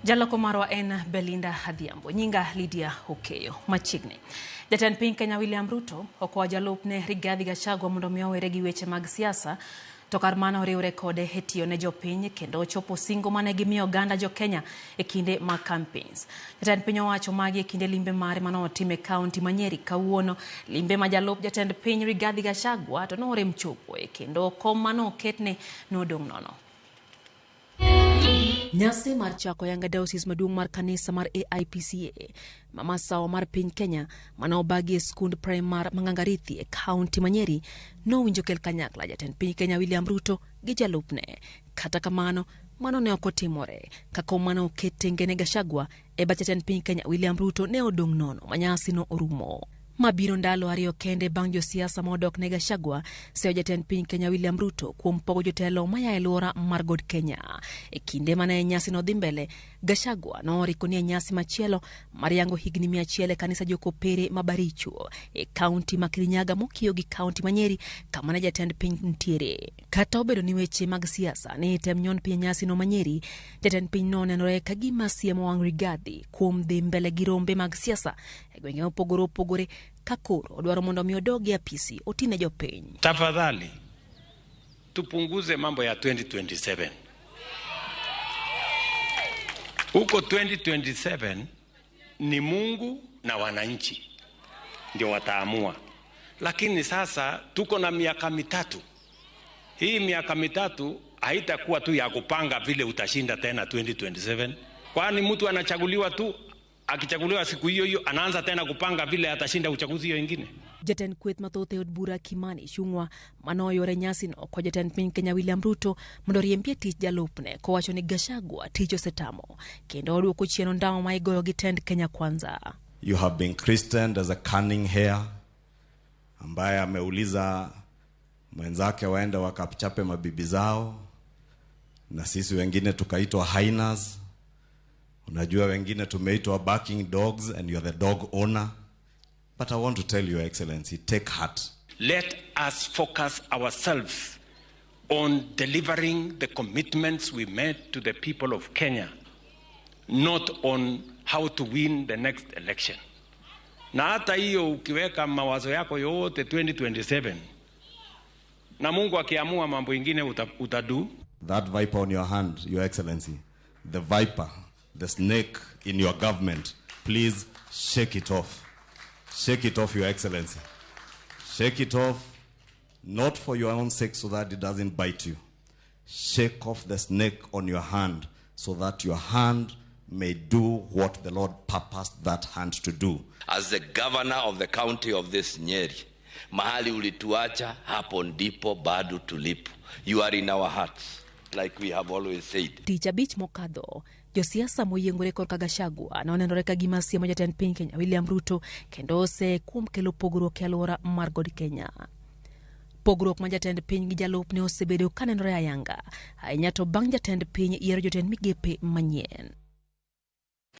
Jaloko marwa en Belinda Adhiambo, nyinga Lydia Okeyo. Machiegni. Jatend piny Kenya William Ruto okwayo jalupne Rigathi Gachagua mondo mi owere gi weche mag siasa to kar mano oriwre kode e tiyo ne jopiny kendo chopo singo mane gimiyo oganda jo Kenya e kinde mag campaigns. Jatend piny owacho magi e kinde limbe mare mane otimo e kaunti ma Nyeri kawuono. Limbe ma jalup jatend piny Rigathi Gachagua to norem chopoe kendo kom mane oketne nodong' nono. Nyasi mar chako yanga diocese maduong' mar kanisa mar AIPCA ma masawa mar piny Kenya mane obagi e skund primar ma Ngangarithi e kaunti ma Nyeri nowinjo kel kanyakla jatend piny Kenya William Ruto gi jalupne. Kata kamano, mano ne ok otimore ka kom mane oket tenge ne Gachagua e bat jatend piny Kenya William Ruto ne odong' nono ma nyasino orumo. Ma biro ndalo ariyo kende bang' josiasa ma odok ne Gachagua seyo jatend piny Kenya William Ruto kuom pogo jotelo maya e alwora mar God Kenya. E kinde mane nyasino dhi mbele, Gachagua noriko ni e nyasi machielo mar yango higni 100 e kanisa Jokopere ma Baricho e kaunti ma Kirinyaga mokiyo gi kaunti ma Nyeri kama ne jatend piny nitiere. Kata obedo ni weche mag siasa ne item nyon piny e nyasino ma Nyeri, jatend piny nonenore ka gima siemo wang' Rigathi kuom dhi mbele gi rombe mag siasa e gwenge mopogore opogore ka koro odwaro mondo mi odog e apisi oti ne jopiny. Tafadhali tupunguze mambo ya 2027. Huko 2027 ni Mungu na wananchi ndio wataamua, lakini sasa tuko na miaka 3. Hii miaka 3 haitakuwa tu ya kupanga vile utashinda tena 2027, kwani mtu anachaguliwa tu, akichaguliwa siku hiyo hiyo anaanza tena kupanga vile atashinda uchaguzi hiyo ingine. Jatend kweth mathoth e od bura Kimani Ichung'wa mane oyore nyasino kwa jatend piny Kenya William Ruto mondo oriembie tich jalupne kowacho ni Gachagua tich osetamo kendo oduoko chien ondamo ma igoyo gi tend Kenya Kwanza. You have been christened as a cunning hare ambaye ameuliza mwenzake waende wakachape mabibi zao, na sisi wengine tukaitwa hyenas. Unajua wengine tumeitwa barking dogs and you are the dog owner. But I want to tell you, Your Excellency, take heart. Let us focus ourselves on delivering the commitments we made to the people of Kenya, not on how to win the next election. Na hata hiyo ukiweka mawazo yako yote 2027, na Mungu akiamua mambo ingine utadu. That viper on your hand, Your Excellency, the viper, the snake in your government, please shake it off. Shake it off, Your Excellency. Shake it off, not for your own sake so that it doesn't bite you. Shake off the snake on your hand so that your hand may do what the Lord purposed that hand to do. As the governor of the county of this Nyeri, mahali ulituacha hapo ndipo bado tulipo. You are in our hearts, like we have always said. Tich abich mokadho, josiasa moyiengore korka Gachagua nonenore ka gima siemo jatend piny Kenya William Ruto kendo ose kuom kelo pogruok e alwora mar God Kenya. Pogruok ma jatend piny gi jalupne osebedo kanenore ayanga, ahinya to bang' jatend piny yiero jotend migepe manyien.